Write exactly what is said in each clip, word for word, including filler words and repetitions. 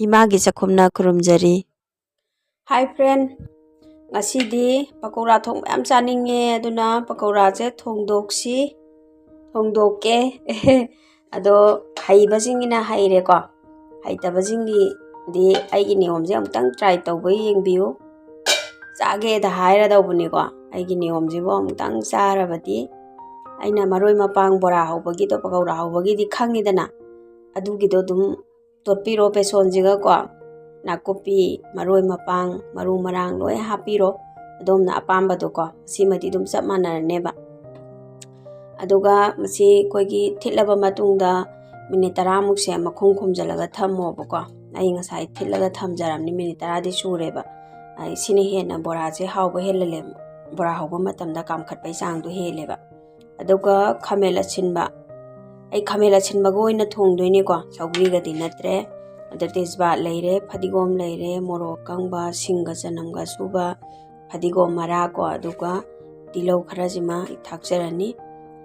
ꯏꯃꯥꯒꯤ ꯆꯥꯛꯈꯨꯝꯅ ꯈꯨꯔꯨꯝꯖꯔꯤ꯫ Hi friend, ꯉꯁꯤꯗꯤ ꯄꯀꯧꯔꯥ ꯊꯣꯡꯕ ꯌꯥꯝ ꯆꯥꯅꯤꯡꯉꯦ, ꯑꯗꯨꯅ ꯄꯀꯧꯔꯥꯁꯦ ꯊꯣꯡꯗꯣꯛꯁꯤ, ꯊꯣꯡꯗꯣꯛꯀꯦ꯫ ꯑꯗꯣ ꯍꯩꯕꯁꯤꯡꯒꯤꯅ ꯍꯩꯔꯦꯀꯣ, ꯍꯩꯇꯕꯁꯤꯡꯒꯤꯗꯤ ꯑꯩꯒꯤ ꯅꯤꯌꯣꯝꯁꯦ ꯑꯃꯨꯛꯇꯪ try ꯇꯧꯕ ꯌꯦꯡꯕꯤꯌꯨ꯫ ꯆꯥꯒꯦꯗ ꯍꯥꯏꯔꯗꯧꯕꯅꯤꯀꯣ, ꯑꯩꯒꯤ ꯅꯤꯌꯣꯝꯁꯤꯕꯨ ꯑꯃꯨꯛꯇꯪ ꯆꯥꯔꯕꯗꯤ, ꯑꯩꯅ ꯃꯔꯣꯏ ꯃꯄꯥꯡ ꯕꯣꯔꯥ ꯍꯧꯕꯒꯤꯗꯣ, ꯄꯀꯧꯔꯥ ꯍꯧꯕꯒꯤꯗꯤ ꯈꯪꯉꯤꯗꯅ, ꯑꯗꯨꯒꯤꯗꯣ ꯑꯗꯨꯝ ꯇꯣꯠꯄꯤꯔꯣ ꯕꯦꯁꯣꯟꯁꯤꯒꯀꯣ꯫ ꯅꯥꯀꯨꯞꯄꯤ, ꯃꯔꯣꯏ ꯃꯄꯥꯡ, ꯃꯔꯨ ꯃꯔꯥꯡ ꯂꯣꯏ ꯍꯥꯞꯄꯤꯔꯣ, ꯑꯗꯣꯝꯅ ꯑꯄꯥꯝꯕꯗꯣꯀꯣ꯫ ꯁꯤꯃꯗꯤ ꯑꯗꯨꯝ ꯆꯞ ꯃꯥꯟꯅꯔꯅꯦꯕ꯫ ꯑꯗꯨꯒ ꯃꯁꯤ ꯑꯩꯈꯣꯏꯒꯤ ꯊꯤꯠꯂꯕ ꯃꯇꯨꯡꯗ ꯃꯤꯅꯤꯠ ꯇꯔꯥꯃꯨꯛꯁꯦ ꯃꯈꯨꯝ ꯈꯨꯝꯖꯤꯜꯂꯒ ꯊꯝꯃꯣꯕꯀꯣ꯫ ꯑꯩ ꯉꯁꯥꯏ ꯊꯤꯠꯂꯒ ꯊꯝꯖꯔꯕꯅꯤ, ꯃꯤꯅꯤꯠ ꯇꯔꯥꯗꯤ ꯁꯨꯔꯦꯕ꯫ ꯑꯩ ꯁꯤꯅ ꯍꯦꯟꯅ ꯕꯣꯔꯥꯁꯦ ꯍꯥꯎꯕ ꯍꯦꯜꯍꯜꯂꯦ, ꯕꯣꯔꯥ ꯍꯧꯕ ꯃꯇꯝꯗ ꯀꯥꯝꯈꯠꯄꯩ ꯆꯥꯡꯗꯣ ꯍꯦꯜꯂꯦꯕ꯫ ꯑꯗꯨꯒ ꯈꯥꯃꯦꯟ ꯑꯁꯤꯟꯕ, ꯑꯩ ꯈꯥꯃꯦꯟ ꯑꯁꯤꯟꯕꯒ ꯑꯣꯏꯅ ꯊꯣꯡꯗꯣꯏꯅꯤꯀꯣ, ꯁꯧꯒ꯭ꯔꯤꯒꯗꯤ ꯅꯠꯇ꯭ꯔꯦ꯫ ꯑꯗ ꯇꯦꯖꯄꯥꯠ ꯂꯩꯔꯦ, ꯐꯗꯤꯒꯣꯝ ꯂꯩꯔꯦ, ꯃꯣꯔꯣꯛ ꯑꯀꯪꯕ, ꯁꯤꯡꯒ ꯆꯅꯝꯒ ꯁꯨꯕ, ꯐꯗꯤꯒꯣꯝ ꯃꯔꯥ ꯀꯣ, ꯑꯗꯨꯒ ꯇꯤꯜꯍꯧ ꯈꯔꯁꯤꯃ ꯊꯥꯛꯆꯔꯅꯤ꯫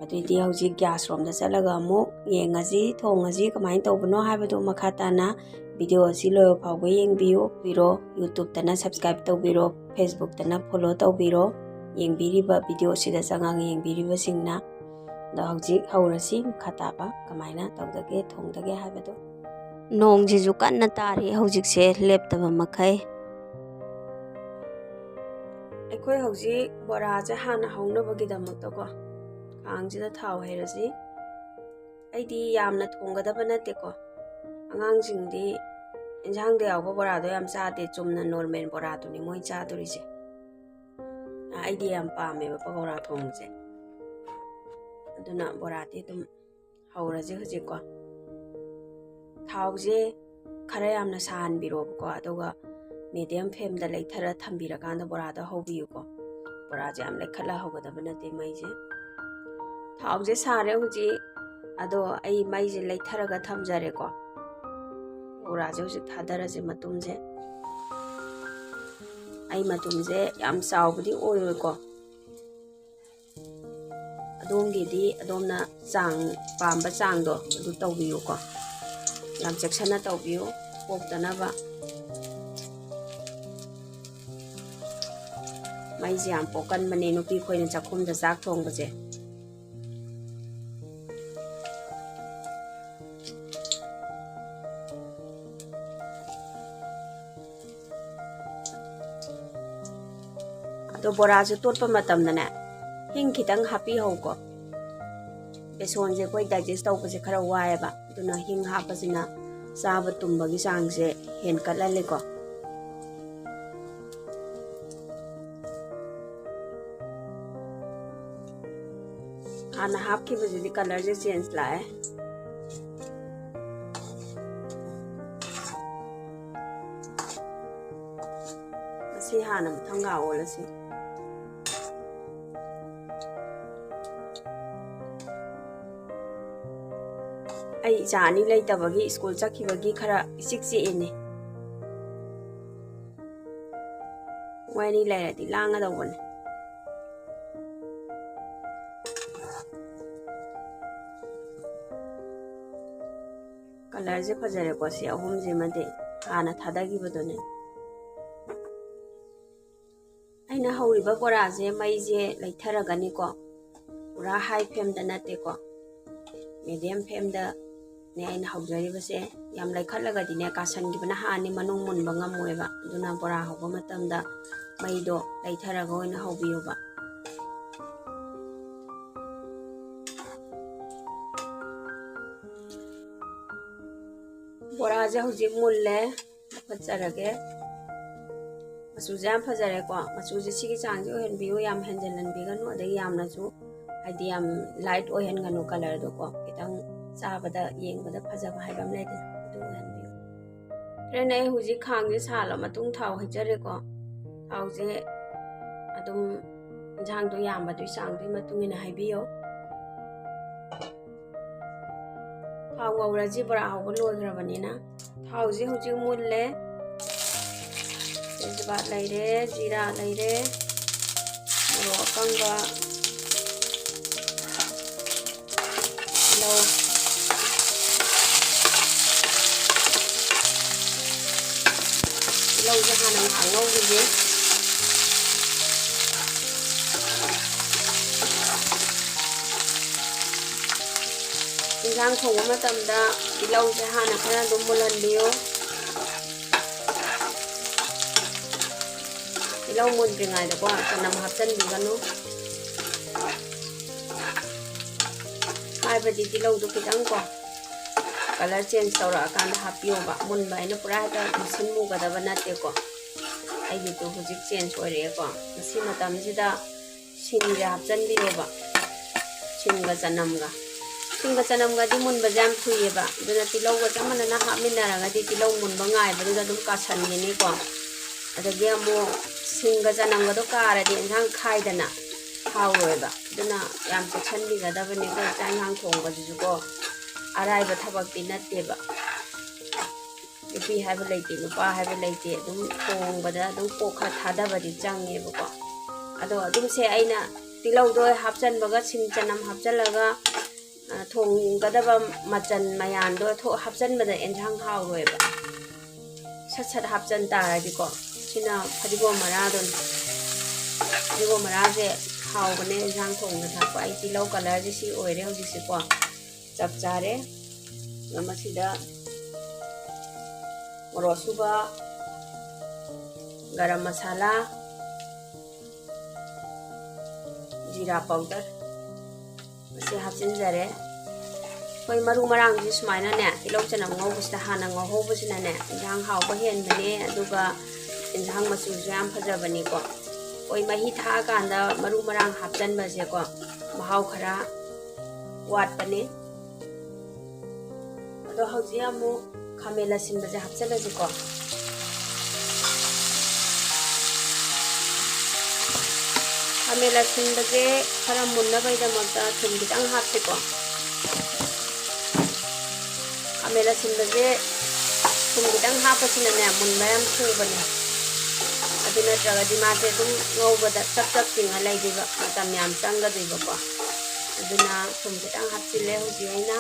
ꯑꯗꯨꯏꯗꯤ ꯍꯧꯖꯤꯛ gas ꯔꯣꯝꯗ ꯆꯠꯂꯒ ꯑꯃꯨꯛ ꯌꯦꯡꯉꯁꯤ, ꯊꯣꯡꯉꯁꯤ, ꯀꯃꯥꯏꯅ ꯇꯧꯕꯅꯣ ꯍꯥꯏꯕꯗꯨ ꯃꯈꯥ ꯇꯥꯅ video ꯑꯁꯤ ꯂꯣꯏꯕ ꯐꯥꯎꯕ ꯌꯦꯡꯕꯤꯌꯨ꯫ ꯄꯤꯔꯣ, YouTube ꯇꯅ subscribe ꯇꯧꯕꯤꯔꯣ, Facebook ꯇꯅ follow ꯇꯧꯕꯤꯔꯣ꯫ ꯌꯦꯡꯕꯤꯔꯤꯕ video ꯑꯁꯤꯗ ꯆꯪꯉꯒ ꯌꯦꯡꯕꯤꯔꯤꯕꯁꯤꯡꯅ꯫ ꯑꯗꯣ ꯍꯧꯖꯤꯛ ꯍꯧꯔꯁꯤ ꯃꯈꯥ ꯇꯥꯕ ꯀꯃꯥꯏꯅ ꯇꯧꯗꯒꯦ, ꯊꯣꯡꯗꯒꯦ ꯍꯥꯏꯕꯗꯣ꯫ ꯅꯣꯡꯁꯤꯁꯨ ꯀꯟꯅ ꯇꯥꯔꯤ ꯍꯧꯖꯤꯛꯁꯦ, ꯂꯦꯞꯇꯕ ꯃꯈꯩ꯫ ꯑꯩꯈꯣꯏ ꯍꯧꯖꯤꯛ ꯕꯣꯔꯥꯁꯦ ꯍꯥꯟꯅ ꯍꯧꯅꯕꯒꯤꯗꯃꯛꯇꯀꯣ, ꯈꯥꯡꯁꯤꯗ ꯊꯥꯎ ꯍꯩꯔꯁꯤ꯫ ꯑꯩꯗꯤ ꯌꯥꯝꯅ ꯊꯣꯡꯒꯗꯕ ꯅꯠꯇꯦꯀꯣ꯫ ꯑꯉꯥꯡꯁꯤꯡꯗꯤ ꯏꯟꯁꯥꯡꯗ ꯌꯥꯎꯕ ꯕꯣꯔꯥꯗꯣ ꯌꯥꯝ ꯆꯥꯗꯦ, ꯆꯨꯝꯅ normal ꯕꯣꯔꯥꯗꯨꯅꯤ ꯃꯣꯏ ꯆꯥꯗꯣꯔꯤꯁꯦ꯫ ꯑꯩꯗꯤ ꯌꯥꯝ ꯄꯥꯝꯃꯦꯕ ꯄꯀꯧꯔꯥ ꯊꯣꯡꯕꯁꯦ꯫ ꯑꯗꯨꯅ ꯕꯣꯔꯥꯗꯤ ꯑꯗꯨꯝ ꯍꯧꯔꯁꯦ ꯍꯧꯖꯤꯛꯀꯣ꯫ ꯊꯥꯎꯁꯦ ꯈꯔ ꯌꯥꯝꯅ ꯁꯥꯍꯟꯕꯤꯔꯣꯕꯀꯣ, ꯑꯗꯨꯒ medium flameꯗ ꯂꯩꯊꯔ ꯊꯝꯕꯤꯔꯀꯥꯟꯗ ꯕꯣꯔꯥꯗꯣ ꯍꯧꯕꯤꯌꯨꯀꯣ꯫ ꯕꯣꯔꯥꯁꯦ ꯌꯥꯝ ꯂꯩꯈꯠꯂ ꯍꯧꯒꯗꯕ ꯅꯠꯇꯦ ꯃꯩꯁꯦ꯫ ꯊꯥꯎꯁꯦ ꯁꯥꯔꯦ ꯍꯧꯖꯤꯛ, ꯑꯗꯣ ꯑꯩ ꯃꯩꯁꯦ ꯂꯩꯊꯔꯒ ꯊꯝꯖꯔꯦꯀꯣ꯫ ꯕꯣꯔꯥꯁꯦ ꯍꯧꯖꯤꯛ ꯊꯥꯗꯔꯁꯦ ꯃꯇꯨꯝꯁꯦ꯫ ꯑꯩ ꯃꯇꯨꯝꯁꯦ ꯌꯥꯝ ꯆꯥꯎꯕꯗꯤ ꯑꯣꯏꯔꯣꯏꯀꯣ꯫ ꯑꯗꯣꯝꯒꯤꯗꯤ ꯑꯗꯣꯝꯅ ꯆꯥꯡ, ꯄꯥꯝꯕ ꯆꯥꯡꯗꯣ ꯑꯗꯨ ꯇꯧꯕꯤꯌꯨꯀꯣ꯫ ꯌꯥꯝ ꯆꯦꯛꯁꯤꯟꯅ ꯇꯧꯕꯤꯌꯨ꯫ ꯄꯣꯛꯇꯅꯕ꯫ ꯃꯩꯁꯦ ꯌꯥꯝ ꯄꯣꯛꯀꯟꯕꯅꯦ ꯅꯨꯄꯤ ꯑꯩꯈꯣꯏꯅ ꯆꯥꯛꯈꯨꯝꯗ ꯆꯥꯛ ꯊꯣꯡꯕꯁꯦ꯫ ꯑꯗꯣ ꯕꯣꯔꯥꯁꯦ ꯇꯣꯠꯄ ꯃꯇꯝꯗꯅꯦ, ꯍꯤꯡ ꯈꯤꯇꯪ ꯍꯥꯞꯄꯤꯍꯧꯀꯣ꯫ ꯕꯦꯁꯣꯟꯁꯦ ꯑꯩꯈꯣꯏ ꯗꯥꯏꯖꯦꯁ ꯇꯧꯕꯁꯦ ꯈꯔ ꯋꯥꯏꯑꯦꯕ, ꯑꯗꯨꯅ ꯍꯤꯡ ꯍꯥꯞꯄꯁꯤꯅ ꯆꯥꯕ ꯇꯨꯝꯕꯒꯤ ꯆꯥꯡꯁꯦ ꯍꯦꯟꯀꯠꯍꯜꯂꯦꯀꯣ꯫ ꯍꯥꯟꯅ ꯍꯥꯞꯈꯤꯕꯁꯤꯗꯤ ꯀꯂꯔꯁꯦ ꯆꯦꯟꯖ ꯂꯥꯛꯑꯦ꯫ ꯃꯁꯤ ꯍꯥꯟꯅ ꯃꯊꯪꯒꯥ ꯑꯣꯜꯂꯁꯤ꯫ ꯑꯩ ꯏꯆꯥ ꯑꯅꯤ ꯂꯩꯇꯕꯒꯤ, ꯁ꯭ꯀꯨꯜ ꯆꯠꯈꯤꯕꯒꯤ ꯈꯔ ꯏꯆꯤꯛ ꯆꯤꯛꯏꯅꯦ꯫ ꯃꯣꯏ ꯑꯅꯤ ꯂꯩꯔꯗꯤ ꯂꯥꯡꯒꯗꯧꯕꯅꯦ꯫ ꯀꯂꯔꯁꯦ ꯐꯖꯔꯦꯀꯣ, ꯁꯤ ꯑꯍꯨꯝꯁꯤꯃꯗꯤ ꯍꯥꯟꯅ ꯊꯥꯗꯈꯤꯕꯗꯨꯅꯦ꯫ ꯑꯩꯅ ꯍꯧꯔꯤꯕ ꯕꯣꯔꯥꯁꯦ ꯃꯩꯁꯦ ꯂꯩꯊꯔꯒꯅꯤꯀꯣ, ꯄꯨꯔꯥ ꯍꯥꯏ ꯐ꯭ꯂꯦꯝꯗ ꯅꯠꯇꯦꯀꯣ, ꯃꯦꯗꯤꯌꯝ ꯐ꯭ꯂꯦꯝꯗꯅꯦ ꯑꯩꯅ ꯍꯧꯖꯔꯤꯕꯁꯦ꯫ ꯌꯥꯝ ꯂꯩꯈꯠꯂꯒꯗꯤꯅꯦ ꯀꯥꯁꯟꯈꯤꯕꯅ ꯍꯥꯟꯅꯤ, ꯃꯅꯨꯡ ꯃꯨꯟꯕ ꯉꯝꯃꯣꯏꯕ꯫ ꯑꯗꯨꯅ ꯕꯣꯔꯥ ꯍꯧꯕ ꯃꯇꯝꯗ ꯃꯩꯗꯣ ꯂꯩꯊꯔꯒ ꯑꯣꯏꯅ ꯍꯧꯕꯤꯌꯨꯕ꯫ ꯕꯣꯔꯥꯁꯦ ꯍꯧꯖꯤꯛ ꯃꯨꯜꯂꯦ, ꯂꯧꯈꯠꯆꯔꯒꯦ꯫ ꯃꯆꯨꯁꯦ ꯌꯥꯝ ꯐꯖꯔꯦꯀꯣ꯫ ꯃꯆꯨꯁꯦ ꯁꯤꯒꯤ ꯆꯥꯡꯁꯦ ꯑꯣꯏꯍꯟꯕꯤꯌꯨ, ꯌꯥꯝ ꯍꯦꯟꯖꯤꯜꯍꯟꯕꯤꯒꯅꯨ, ꯑꯗꯩ ꯌꯥꯝꯅꯁꯨ, ꯍꯥꯏꯗꯤ, ꯌꯥꯝ ꯂꯥꯏꯠ ꯑꯣꯏꯍꯟꯒꯅꯨ ꯀꯂꯔꯗꯣꯀꯣ꯫ ꯈꯤꯇꯪ ꯆꯥꯕꯗ, ꯌꯦꯡꯕꯗ ꯐꯖꯕ ꯍꯥꯏꯕ ꯑꯃ ꯂꯩꯗꯅ, ꯑꯗꯨ ꯑꯣꯏꯍꯟꯕꯤꯌꯨ꯫ ꯐ꯭ꯔꯦꯟ, ꯑꯩ ꯍꯧꯖꯤꯛ ꯈꯥꯡꯁꯦ ꯁꯥꯍꯜꯂ ꯃꯇꯨꯡ ꯊꯥꯎ ꯍꯩꯖꯔꯦꯀꯣ꯫ ꯊꯥꯎꯁꯦ ꯑꯗꯨꯝ ꯏꯟꯁꯥꯡꯗꯣ ꯌꯥꯝꯕꯗꯨꯒꯤ ꯆꯥꯡꯗꯨꯒꯤ ꯃꯇꯨꯡ ꯏꯟꯅ ꯍꯩꯕꯤꯌꯣ꯫ ꯊꯥꯎ ꯉꯧꯔꯁꯤ, ꯕꯣꯔꯥ ꯍꯧꯕ ꯂꯣꯏꯈ꯭ꯔꯕꯅꯤꯅ꯫ ꯊꯥꯎꯁꯦ ꯍꯧꯖꯤꯛ ꯃꯨꯜꯂꯦ꯫ ꯇꯦꯖꯄꯥꯠ ꯂꯩꯔꯦ, ꯖꯤꯔꯥ ꯂꯩꯔꯦ, ꯃꯣꯔꯣꯛ ꯑꯀꯪꯕ, ꯇꯤꯜꯍꯧ, ꯇꯤꯜꯍꯧꯁꯦ ꯍꯥꯟꯅ ꯉꯥꯏꯍꯥꯛ ꯉꯧꯈꯤꯒꯦ꯫ ꯏꯟꯁꯥꯡ ꯊꯣꯡꯕ ꯃꯇꯝꯗ ꯇꯤꯜꯍꯧꯁꯦ ꯍꯥꯟꯅ ꯈꯔ ꯑꯗꯨꯝ ꯃꯨꯜꯍꯟꯕꯤꯌꯨ꯫ ꯇꯤꯜꯍꯧ ꯃꯨꯟꯗ꯭ꯔꯤꯉꯩꯗꯀꯣ ꯆꯅꯝ ꯍꯥꯞꯆꯤꯟꯕꯤꯒꯅꯨ꯫ ꯍꯥꯏꯕꯗꯤ ꯇꯤꯜꯍꯧꯗꯣ ꯈꯤꯇꯪ ꯀꯣ colour change ꯇꯧꯔꯛꯑꯀꯥꯟꯗ ꯍꯥꯞꯄꯤꯌꯣꯕ꯫ ꯃꯨꯟꯕ ꯍꯥꯏꯅ ꯄꯨꯔꯥ ꯍꯦꯛꯇ ꯃꯨꯁꯤꯟ ꯃꯨꯒꯗꯕ ꯅꯠꯇꯦꯀꯣ꯫ ꯑꯩꯒꯤꯗꯣ ꯍꯧꯖꯤꯛ change ꯑꯣꯏꯔꯛꯑꯦꯀꯣ꯫ ꯃꯁꯤ ꯃꯇꯝꯁꯤꯗ ꯁꯤꯡꯁꯦ ꯍꯥꯞꯆꯤꯟꯕꯤꯔꯣꯕ꯫ ꯁꯤꯡꯒ ꯆꯅꯝꯒ꯫ ꯁꯤꯡꯒ ꯆꯅꯝꯒꯗꯤ ꯃꯨꯟꯕꯁꯦ ꯌꯥꯝ ꯊꯨꯏꯌꯦꯕ꯫ ꯑꯗꯨꯅ ꯇꯤꯜꯍꯧꯒ ꯆꯞ ꯃꯥꯟꯅꯅ ꯍꯥꯞꯃꯤꯟꯅꯔꯒꯗꯤ ꯇꯤꯜꯍꯧ ꯃꯨꯟꯕ ꯉꯥꯏꯕꯗꯨꯗ ꯑꯗꯨꯝ ꯀꯥꯁꯟꯒꯤꯅꯤꯀꯣ꯫ ꯑꯗꯒꯤ ꯑꯃꯨꯛ ꯁꯤꯡꯒ ꯆꯅꯝꯒꯗꯣ ꯀꯥꯔꯗꯤ ꯏꯟꯁꯥꯡ ꯈꯥꯏꯗꯅ ꯍꯥꯎꯔꯣꯏꯕ꯫ ꯑꯗꯨꯅ ꯌꯥꯝ ꯆꯦꯛꯁꯤꯟꯕꯤꯒꯗꯕꯅꯤ ꯑꯩꯈꯣꯏ ꯆꯥꯛ ꯏꯟꯁꯥꯡ ꯊꯣꯡꯕꯁꯤꯁꯨꯀꯣ꯫ ꯑꯔꯥꯏꯕ ꯊꯕꯛꯇꯤ ꯅꯠꯇꯦꯕ꯫ ꯅꯨꯄꯤ ꯍꯥꯏꯕ ꯂꯩꯇꯦ, ꯅꯨꯄꯥ ꯍꯥꯏꯕ ꯂꯩꯇꯦ, ꯑꯗꯨꯝ ꯊꯣꯡꯕꯗ ꯑꯗꯨꯝ ꯀꯣꯛ ꯈꯔ ꯊꯥꯗꯕꯗꯤ ꯆꯪꯉꯦꯕꯀꯣ꯫ ꯑꯗꯣ ꯑꯗꯨꯝꯁꯦ ꯑꯩꯅ ꯇꯤꯜꯍꯧꯗꯣ ꯍꯥꯞꯆꯟꯕꯒ, ꯁꯤꯡ ꯆꯅꯝ ꯍꯥꯞꯆꯜꯂꯒ, ꯑ, ꯊꯣꯡꯒꯗꯕ ꯃꯆꯜ ꯃꯌꯥꯝꯗꯣ ꯊꯣ-, ꯍꯥꯞꯆꯟꯕꯗ ꯑꯦꯟꯁꯥꯡ ꯍꯥꯎꯔꯣꯏꯕ꯫ ꯁꯠ ꯁꯠ ꯍꯥꯞꯆꯟ ꯇꯥꯔꯗꯤꯀꯣ꯫ ꯁꯤꯅ ꯐꯗꯤꯒꯣꯝ ꯃꯔꯥꯗꯨꯅꯤ꯫ ꯐꯗꯤꯒꯣꯝ ꯃꯔꯥꯁꯦ ꯍꯥꯎꯕꯅꯦ ꯑꯦꯟꯁꯥꯡ ꯊꯣꯡꯕꯗ ꯊꯥꯛꯄ꯫ ꯑꯩ ꯇꯤꯜꯍꯧ colourꯁꯦ ꯁꯤ ꯑꯣꯏꯔꯦ ꯍꯧꯖꯤꯛꯁꯦꯀꯣ꯫ ꯆꯞ ꯆꯥꯔꯦ꯫ ꯑꯗꯣ ꯃꯁꯤꯗ ꯃꯣꯔꯣꯛ ꯑꯁꯨꯕ, ꯒꯔꯝ ꯃꯁꯥꯂꯥ, ꯖꯤꯔꯥ powder ꯃꯁꯤ ꯍꯥꯞꯆꯤꯟꯖꯔꯦ꯫ ꯑꯩꯈꯣꯏ ꯃꯔꯨ ꯃꯔꯥꯡꯁꯤ ꯁꯨꯃꯥꯏꯅꯅꯦ, ꯇꯤꯜꯍꯧ ꯆꯅꯝ ꯉꯧꯕꯁꯤꯗ ꯍꯥꯟꯅ ꯉꯧꯍꯧꯕꯁꯤꯅꯅꯦ, ꯏꯟꯁꯥꯡ ꯍꯥꯎꯕ ꯍꯦꯟꯕꯅꯦ, ꯑꯗꯨꯒ ꯏꯟꯁꯥꯡ ꯃꯆꯨꯁꯨ ꯌꯥꯝ ꯐꯖꯕꯅꯤꯀꯣ꯫ ꯑꯩꯈꯣꯏ ꯃꯍꯤ ꯊꯥꯛꯑꯀꯥꯟꯗ ꯃꯔꯨ ꯃꯔꯥꯡ ꯍꯥꯞꯆꯟꯕꯁꯦꯀꯣ, ꯃꯍꯥꯎ ꯈꯔ ꯋꯥꯠꯄꯅꯦ꯫ ꯑꯗꯣ ꯍꯧꯖꯤꯛ ꯑꯃꯨꯛ ꯈꯥꯃꯦꯟ ꯑꯁꯤꯟꯕꯁꯦ ꯍꯥꯞꯆꯜꯂꯁꯤꯀꯣ꯫ ꯈꯥꯃꯦꯟ ꯑꯁꯤꯟꯕꯁꯦ ꯈꯔ ꯃꯨꯟꯅꯕꯒꯤꯗꯃꯛꯇ ꯊꯨꯝ ꯈꯤꯇꯪ ꯍꯥꯞꯁꯤꯀꯣ꯫ ꯈꯥꯃꯦꯟ ꯑꯁꯤꯟꯕꯁꯦ ꯊꯨꯝ ꯈꯤꯇꯪ ꯍꯥꯞꯄꯁꯤꯅꯅꯦ, ꯃꯨꯟꯕ ꯌꯥꯝ ꯊꯨꯕꯅꯦ꯫ ꯑꯗꯨ ꯅꯠꯇ꯭ꯔꯒꯗꯤ ꯃꯥꯁꯦ ꯑꯗꯨꯝ ꯉꯧꯕꯗ ꯆꯞ ꯆꯞ ꯇꯤꯡꯉ ꯂꯩꯗꯣꯏꯕ, ꯃꯇꯝ ꯌꯥꯝ ꯆꯪꯒꯗꯣꯏꯕꯀꯣ꯫ ꯑꯗꯨꯅ ꯊꯨꯝ ꯈꯤꯇꯪ ꯍꯥꯞꯆꯤꯜꯂꯦ ꯍꯧꯖꯤꯛ ꯑꯩꯅ꯫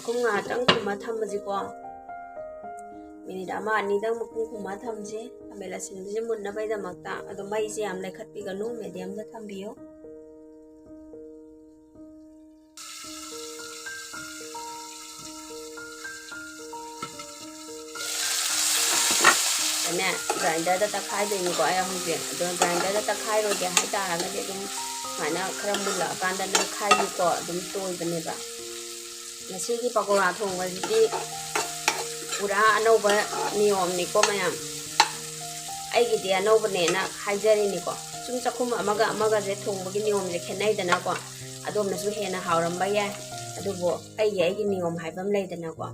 ꯃꯈꯨꯝ ꯉꯥꯏꯍꯥꯛꯇꯪ ꯈꯨꯝꯃ ꯊꯝꯕꯁꯤꯀꯣ, ꯃꯤꯅꯤꯠ ꯑꯃ ꯑꯅꯤꯗꯪ ꯃꯈꯨꯝ ꯈꯨꯝꯃ ꯊꯝꯁꯦ, ꯈꯥꯃꯦꯟ ꯑꯁꯤꯟꯕꯁꯦ ꯃꯨꯟꯅꯕꯒꯤꯗꯃꯛꯇ꯫ ꯑꯗꯣ ꯃꯩꯁꯦ ꯌꯥꯝ ꯂꯩꯈꯠꯄꯤꯒꯅꯨ, ꯃꯦꯗꯤꯌꯝꯗ ꯊꯝꯕꯤꯌꯨ꯫ ꯅꯦ, ꯒ꯭ꯔꯥꯏꯟꯗꯔꯗ ꯇꯛꯈꯥꯏꯗꯣꯏꯅꯤꯀꯣ ꯑꯩ ꯍꯧꯖꯤꯛ꯫ ꯑꯗꯣ ꯒ꯭ꯔꯥꯏꯟꯗꯔꯗ ꯇꯛꯈꯥꯏꯔꯣꯏꯒꯦ ꯍꯥꯏꯇꯥꯔꯒꯗꯤ ꯑꯗꯨꯝ ꯁꯨꯃꯥꯏꯅ ꯈꯔ ꯃꯨꯜꯂꯛꯑꯀꯥꯟꯗ ꯅꯝꯈꯥꯏꯕꯤꯀꯣ, ꯑꯗꯨꯝ ꯇꯣꯏꯕꯅꯦꯕ꯫ ꯉꯁꯤꯒꯤ ꯄꯀꯣꯔꯥ ꯊꯣꯡꯕꯁꯤꯗꯤ ꯄꯨꯔꯥ ꯑꯅꯧꯕ ꯅꯤꯌꯣꯝꯅꯤꯀꯣ ꯃꯌꯥꯝ꯫ ꯑꯩꯒꯤꯗꯤ ꯑꯅꯧꯕꯅꯦꯅ ꯍꯥꯏꯖꯔꯤꯅꯤꯀꯣ꯫ ꯁꯨꯝ ꯆꯥꯛꯈꯨꯝ ꯑꯃꯒ ꯑꯃꯒꯁꯦ ꯊꯣꯡꯕꯒꯤ ꯅꯤꯌꯣꯝꯁꯦ ꯈꯦꯠꯅꯩꯗꯅꯀꯣ꯫ ꯑꯗꯣꯝꯅꯁꯨ ꯍꯦꯟꯅ ꯍꯥꯎꯔꯝꯕ ꯌꯥꯏ꯫ ꯑꯗꯨꯕꯨ ꯑꯩꯒꯤ, ꯑꯩꯒꯤ ꯅꯤꯌꯣꯝ ꯍꯥꯏꯕ ꯑꯃ ꯂꯩꯗꯅꯀꯣ꯫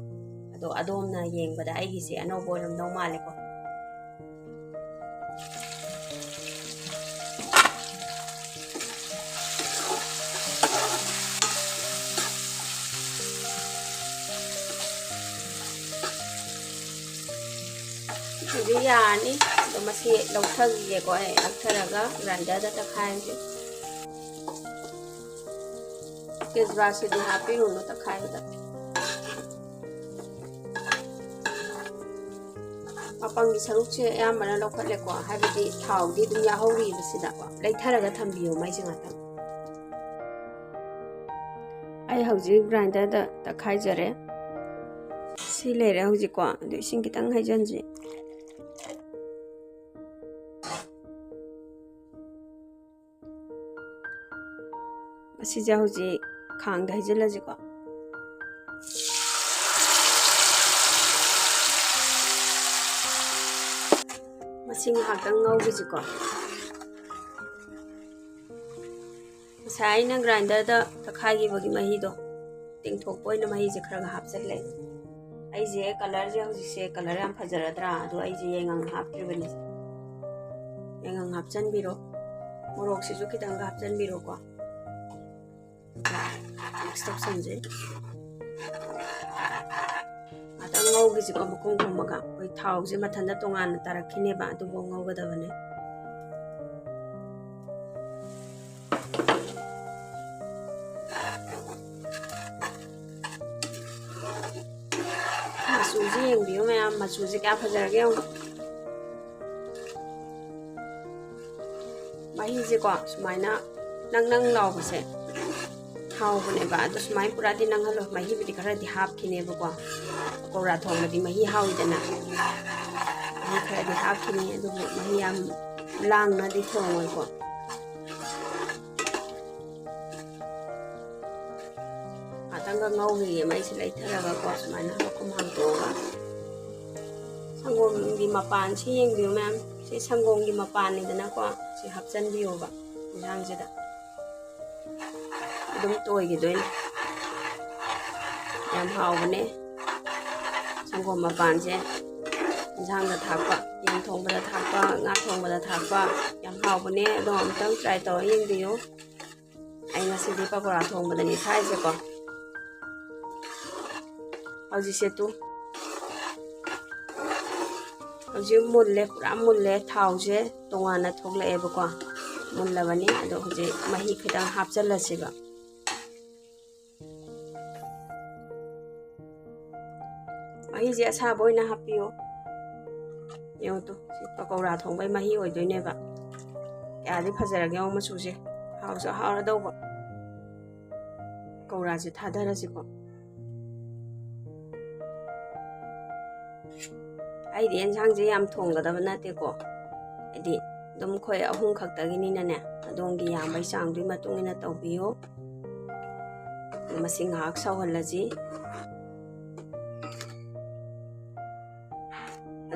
ꯑꯗꯣ ꯑꯗꯣꯝꯅ ꯌꯦꯡꯕꯗ ꯑꯩꯒꯤꯁꯦ ꯑꯅꯧꯕ ꯑꯣꯏꯔꯝꯗꯧ ꯃꯥꯜꯂꯦꯀꯣ꯫ ꯍꯧꯖꯤꯛ ꯌꯥꯔꯅꯤ꯫ ꯑꯗꯣ ꯃꯁꯤ ꯂꯧꯊꯈꯤꯒꯦꯀꯣ ꯑꯩ꯫ ꯂꯧꯊꯔꯒ ꯒ꯭ꯔꯥꯏꯟꯗꯔꯗ ꯇꯛꯈꯥꯏꯔꯁꯤ꯫ ꯀꯦꯖ꯭ꯋꯥꯁꯤꯗꯤ ꯍꯥꯞꯄꯤꯔꯨꯅꯨ ꯇꯛꯈꯥꯏꯕꯗ꯫ ꯃꯄꯪꯒꯤ ꯁꯔꯨꯛꯁꯦ ꯑꯌꯥꯝꯕꯅ ꯂꯧꯈꯠꯂꯦꯀꯣ, ꯍꯥꯏꯕꯗꯤ ꯊꯥꯎꯗꯤ ꯑꯗꯨꯝ ꯌꯥꯍꯧꯔꯤꯕ ꯁꯤꯗꯀꯣ꯫ ꯂꯩꯊꯔꯒ ꯊꯝꯕꯤꯌꯣ ꯃꯩꯁꯦ ꯉꯥꯛꯇꯪ꯫ ꯑꯩ ꯍꯧꯖꯤꯛ ꯒ꯭ꯔꯥꯏꯟꯗꯔꯗ ꯇꯛꯈꯥꯏꯖꯔꯦ꯫ ꯁꯤ ꯂꯩꯔꯦ ꯍꯧꯖꯤꯛꯀꯣ꯫ ꯑꯗꯨ ꯏꯁꯤꯡ ꯈꯤꯇꯪ ꯍꯩꯖꯤꯟꯁꯤ꯫ ꯑꯁꯤꯁꯦ ꯍꯧꯖꯤꯛ ꯈꯥꯡꯗ ꯍꯩꯖꯤꯜꯂꯁꯤꯀꯣ꯫ ꯃꯁꯤ ꯉꯥꯏꯍꯥꯛꯇꯪ ꯉꯧꯈꯤꯁꯤꯀꯣ꯫ ꯉꯁꯥꯏ ꯑꯩꯅ ꯒ꯭ꯔꯥꯏꯟꯗꯔꯗ ꯇꯛꯈꯥꯏꯈꯤꯕꯒꯤ ꯃꯍꯤꯗꯣ ꯇꯦꯡꯊꯣꯛꯄ ꯑꯣꯏꯅ ꯃꯍꯤꯁꯦ ꯈꯔ ꯈꯔ ꯍꯥꯞꯆꯤꯜꯂꯦ꯫ ꯑꯩꯁꯦ ꯀꯂꯔꯁꯦ ꯍꯧꯖꯤꯛꯁꯦ ꯀꯂꯔ ꯌꯥꯝ ꯐꯖꯔꯗ꯭ꯔꯥ? ꯑꯗꯣ ꯑꯩꯁꯦ ꯌꯥꯏꯉꯪ ꯍꯥꯞꯇ꯭ꯔꯤꯕꯅꯤ꯫ ꯌꯥꯏꯉꯪ ꯍꯥꯞꯆꯤꯟꯕꯤꯔꯣ꯫ ꯃꯣꯔꯣꯛꯁꯤꯁꯨ ꯈꯤꯇꯪꯒ ꯍꯥꯞꯆꯤꯟꯕꯤꯔꯣꯀꯣ꯫ ꯃꯤꯛꯁ ꯇꯧꯁꯟꯁꯦ꯫ ꯉꯥꯛꯇꯪ ꯉꯧꯈꯤꯁꯤꯀꯣ, ꯃꯈꯨꯝ ꯈꯨꯝꯃꯒ꯫ ꯑꯩꯈꯣꯏ ꯊꯥꯎꯁꯦ ꯃꯊꯟꯇ ꯇꯣꯉꯥꯟꯅ ꯇꯥꯔꯛꯈꯤꯅꯦꯕ, ꯑꯗꯨꯐꯥꯎ ꯉꯧꯒꯗꯕꯅꯦ꯫ ꯃꯆꯨꯁꯦ ꯌꯦꯡꯕꯤꯌꯨ ꯃꯌꯥꯝ, ꯃꯆꯨꯁꯦ ꯀꯌꯥ ꯐꯖꯔꯒꯦ ꯌꯦꯡꯉꯨ꯫ ꯃꯍꯤꯁꯦꯀꯣ ꯁꯨꯃꯥꯏꯅ ꯅꯪ ꯅꯪ ꯂꯥꯎꯕꯁꯦ ꯍꯥꯎꯕꯅꯦꯕ꯫ ꯑꯗꯣ ꯁꯨꯃꯥꯏꯅ ꯄꯨꯔꯥꯗꯤ ꯅꯪꯍꯜꯂꯣ, ꯃꯍꯤꯕꯨꯗꯤ ꯈꯔꯗꯤ ꯍꯥꯞꯈꯤꯅꯦꯕꯀꯣ꯫ ꯄꯀꯧꯔꯥ ꯊꯣꯡꯕꯗꯤ ꯃꯍꯤ ꯍꯥꯎꯋꯤꯗꯅ, ꯃꯍꯤ ꯈꯔꯗꯤ ꯍꯥꯞꯈꯤꯅꯤ꯫ ꯑꯗꯨꯕꯨ ꯃꯍꯤ ꯌꯥꯝ ꯂꯥꯡꯅꯗꯤ ꯊꯣꯡꯉꯣꯏꯀꯣ꯫ ꯉꯥꯛꯇꯪꯒ ꯉꯧꯈꯤꯒꯦ, ꯃꯩꯁꯦ ꯂꯩꯊꯔꯒꯀꯣ꯫ ꯁꯨꯃꯥꯏꯅ ꯃꯈꯨꯝ ꯍꯥꯡꯇꯣꯛꯑꯒ ꯁꯪꯒꯣꯝꯒꯤ ꯃꯄꯥꯟꯁꯤ ꯌꯦꯡꯕꯤꯌꯨ ꯃꯌꯥꯝ꯫ ꯁꯤ ꯁꯪꯒꯣꯝꯒꯤ ꯃꯄꯥꯟꯅꯤꯗꯅꯀꯣ꯫ ꯁꯤ ꯍꯥꯞꯆꯤꯟꯕꯤꯌꯣꯕ ꯏꯟꯁꯥꯡꯁꯤꯗ꯫ ꯑꯗꯨꯝ ꯇꯣꯏꯈꯤꯗꯣꯏꯅꯦ꯫ ꯌꯥꯝ ꯍꯥꯎꯕꯅꯦ ꯁꯪꯒꯣꯝ ꯃꯄꯥꯟꯁꯦ꯫ ꯏꯟꯁꯥꯡꯗ ꯊꯥꯛꯄ, ꯌꯦꯟ ꯊꯣꯡꯕꯗ ꯊꯥꯛꯄ, ꯉꯥ ꯊꯣꯡꯕꯗ ꯊꯥꯛꯄ꯫ ꯌꯥꯝ ꯍꯥꯎꯕꯅꯦ꯫ ꯑꯗꯣ ꯑꯃꯨꯛꯇꯪ try ꯇꯧꯔ ꯌꯦꯡꯕꯤꯌꯨ꯫ ꯑꯩ ꯉꯁꯤꯗꯤ ꯄꯀꯧꯔꯥ ꯊꯣꯡꯕꯗꯅꯤ ꯊꯥꯛꯏꯁꯦꯀꯣ꯫ ꯍꯧꯖꯤꯛꯁꯦ ꯇꯨ, ꯍꯧꯖꯤꯛ ꯃꯨꯜꯂꯦ, ꯄꯨꯔꯥ ꯃꯨꯜꯂꯦ꯫ ꯊꯥꯎꯁꯦ ꯇꯣꯉꯥꯟꯅ ꯊꯣꯛꯂꯛꯑꯦꯕꯀꯣ꯫ ꯃꯨꯜꯂꯕꯅꯤ꯫ ꯑꯗꯣ ꯍꯧꯖꯤꯛ ꯃꯍꯤ ꯈꯤꯇꯪ ꯍꯥꯞꯆꯜꯂꯁꯦꯕ꯫ ꯃꯍꯤꯁꯦ ꯑꯁꯥꯕ ꯑꯣꯏꯅ ꯍꯥꯞꯄꯤꯌꯣ꯫ ꯌꯦꯡꯉꯨ ꯇꯨ, ꯁꯤ ꯄꯀꯧꯔꯥ ꯊꯣꯡꯕꯩ ꯃꯍꯤ ꯑꯣꯏꯗꯣꯏꯅꯦꯕ꯫ ꯀꯌꯥꯗꯤ ꯐꯖꯔꯒꯦ ꯌꯦꯡꯉꯨ ꯃꯆꯨꯁꯦ꯫ ꯍꯥꯎꯁꯨ ꯍꯥꯎꯔꯗꯧꯕ꯫ ꯄꯀꯧꯔꯥꯁꯦ ꯊꯥꯗꯔꯁꯤꯀꯣ꯫ ꯑꯩꯗꯤ ꯑꯦꯟꯁꯥꯡꯁꯦ ꯌꯥꯝ ꯊꯣꯡꯒꯗꯕ ꯅꯠꯇꯦꯀꯣ꯫ ꯍꯥꯏꯗꯤ ꯑꯗꯨꯝ ꯑꯩꯈꯣꯏ ꯑꯍꯨꯝ ꯈꯛꯇꯒꯤꯅꯤꯅꯅꯦ, ꯑꯗꯣꯝꯒꯤ ꯌꯥꯝꯕꯩ ꯆꯥꯡꯗꯨꯒꯤ ꯃꯇꯨꯡ ꯏꯟꯅ ꯇꯧꯕꯤꯌꯣ꯫ ꯑꯗꯨ ꯃꯁꯤ ꯉꯥꯏꯍꯥꯛ ꯁꯧꯍꯜꯂꯁꯤ꯫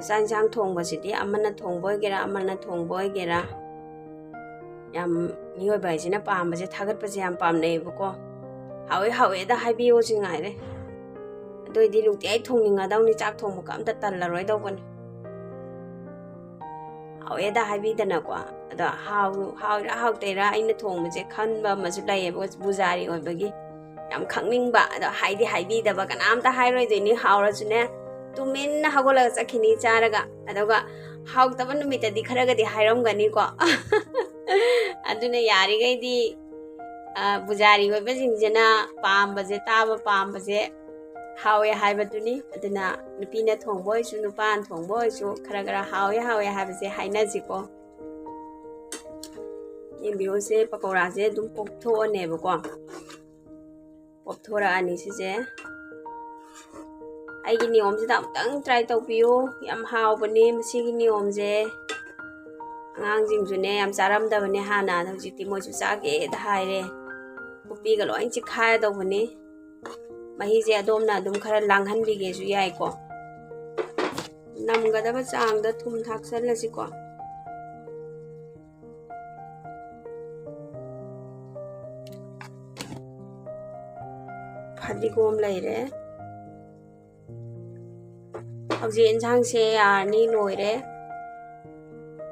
ꯆꯥꯛ ꯏꯟꯁꯥꯡ ꯊꯣꯡꯕꯁꯤꯗꯤ ꯑꯃꯅ ꯊꯣꯡꯕ ꯑꯣꯏꯒꯦꯔꯥ, ꯑꯃꯅ ꯊꯣꯡꯕ ꯑꯣꯏꯒꯦꯔꯥ, ꯌꯥꯝ ꯃꯤꯑꯣꯏꯕ ꯍꯥꯏꯁꯤꯅ ꯄꯥꯝꯕꯁꯦ, ꯊꯥꯒꯠꯄꯁꯦ ꯌꯥꯝ ꯄꯥꯝꯅꯩꯌꯦꯕꯀꯣ꯫ "ꯍꯥꯎꯋꯦ, ꯍꯥꯎꯋꯦꯗ" ꯍꯥꯏꯕꯤꯌꯣ ꯁꯤ ꯉꯥꯏꯔꯦ꯫ ꯑꯗꯨ ꯑꯣꯏꯗꯤ ꯅꯨꯡꯇꯤꯖꯥꯏ ꯊꯣꯡꯅꯤꯡꯉꯗꯧꯅꯤ, ꯆꯥꯛ ꯊꯣꯡꯕꯒ ꯑꯝꯇ ꯇꯜꯂꯔꯣꯏꯗꯧꯕꯅꯤ꯫ ꯍꯥꯎꯋꯦꯗ ꯍꯥꯏꯕꯤꯗꯅꯀꯣ꯫ ꯑꯗꯣ ꯍꯥꯎ-, ꯍꯥꯎꯔꯤꯔꯥ ꯍꯥꯎꯇ꯭ꯔꯤꯔꯥ ꯑꯩꯅ ꯊꯣꯡꯕꯁꯦ ꯈꯟꯕ ꯑꯃꯁꯨ ꯂꯩꯌꯦꯕ, ꯄꯨꯖꯥꯔꯤ ꯑꯣꯏꯕꯒꯤ꯫ ꯌꯥꯝ ꯈꯪꯅꯤꯡꯕ, ꯑꯗꯣ ꯍꯥꯏꯗꯤ ꯍꯥꯏꯕꯤꯗꯕ, ꯀꯅꯥꯝꯇ ꯍꯥꯏꯔꯣꯏꯗꯣꯏꯅꯤ꯫ ꯍꯥꯎꯔꯁꯨꯅꯦ, ꯇꯨꯃꯤꯟꯅ ꯍꯧꯒꯠꯂꯒ ꯆꯠꯈꯤꯅꯤ ꯆꯥꯔꯒ꯫ ꯑꯗꯨꯒ ꯍꯥꯎꯇꯕ ꯅꯨꯃꯤꯠꯇꯗꯤ ꯈꯔꯒꯗꯤ ꯍꯥꯏꯔꯝꯒꯅꯤꯀꯣ꯫ ꯑꯗꯨꯅ ꯌꯥꯔꯤꯈꯩꯗꯤ, ꯑ, ꯄꯨꯖꯥꯔꯤ ꯑꯣꯏꯕꯁꯤꯡꯁꯤꯅ ꯄꯥꯝꯕꯁꯦ, ꯇꯥꯕ ꯄꯥꯝꯕꯁꯦ, ꯍꯥꯎꯋꯦ ꯍꯥꯏꯕꯗꯨꯅꯤ꯫ ꯑꯗꯨꯅ ꯅꯨꯄꯤꯅ ꯊꯣꯡꯕ ꯑꯣꯏꯔꯁꯨ, ꯅꯨꯄꯥꯅ ꯊꯣꯡꯕ ꯑꯣꯏꯔꯁꯨ, ꯈꯔ ꯈꯔ ꯍꯥꯎꯋꯦ ꯍꯥꯎꯋꯦ ꯍꯥꯏꯕꯁꯦ ꯍꯥꯏꯅꯁꯤꯀꯣ꯫ ꯌꯦꯡꯕꯤꯌꯨꯁꯦ, ꯄꯀꯧꯔꯥꯁꯦ ꯑꯗꯨꯝ ꯄꯣꯞꯊꯣꯛꯑꯅꯦꯕꯀꯣ꯫ ꯄꯣꯞꯊꯣꯔꯛꯑꯅꯤ ꯁꯤꯁꯦ꯫ ꯑꯩꯒꯤ ꯅꯤꯌꯣꯝꯁꯤꯗ ꯑꯃꯨꯛꯇꯪ try ꯇꯧꯕꯤꯌꯨ, ꯌꯥꯝ ꯍꯥꯎꯕꯅꯦ ꯃꯁꯤꯒꯤ ꯅꯤꯌꯣꯝꯁꯦ꯫ ꯑꯉꯥꯡꯁꯤꯡꯁꯨꯅꯦ ꯌꯥꯝ ꯆꯥꯔꯝꯗꯕꯅꯦ ꯍꯥꯟꯅ, ꯑꯗꯣ ꯍꯧꯖꯤꯛꯇꯤ ꯃꯣꯏꯁꯨ ꯆꯥꯒꯦꯗ ꯍꯥꯏꯔꯦ꯫ ꯈꯨꯄꯤꯒ ꯂꯣꯏ ꯆꯤꯛꯈꯥꯏꯗꯧꯕꯅꯤ꯫ ꯃꯍꯤꯁꯦ ꯑꯗꯣꯝꯅ ꯑꯗꯨꯝ ꯈꯔ ꯂꯥꯡꯍꯟꯕꯤꯒꯦꯁꯨ ꯌꯥꯏꯀꯣ꯫ ꯅꯝꯒꯗꯕ ꯆꯥꯡꯗ ꯊꯨꯝ ꯊꯥꯛꯆꯜꯂꯁꯤꯀꯣ꯫ ꯐꯗꯤꯒꯣꯝ ꯂꯩꯔꯦ꯫ ꯍꯧꯖꯤꯛ ꯌꯦꯟꯁꯥꯡꯁꯦ ꯌꯥꯔꯅꯤ, ꯂꯣꯏꯔꯦ꯫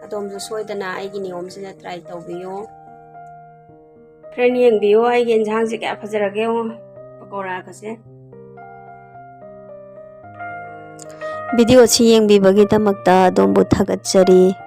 ꯑꯗꯣꯝꯁꯨ ꯁꯣꯏꯗꯅ ꯑꯩꯒꯤ ꯅꯤꯌꯣꯝꯁꯤꯗ try ꯇꯧꯕꯤꯌꯨ꯫ Friend, ꯌꯦꯡꯕꯤꯌꯨ, ꯑꯩꯒꯤ ꯌꯦꯟꯁꯥꯡꯁꯦ ꯀꯌꯥ ꯐꯖꯔꯒꯦ ꯌꯦꯡꯉꯣ, ꯄꯀꯧꯔꯥꯒꯁꯦ꯫ Video ꯁꯤ ꯌꯦꯡꯕꯤꯕꯒꯤꯗꯃꯛꯇ ꯑꯗꯣꯝꯕꯨ ꯊꯥꯒꯠꯆꯔꯤ꯫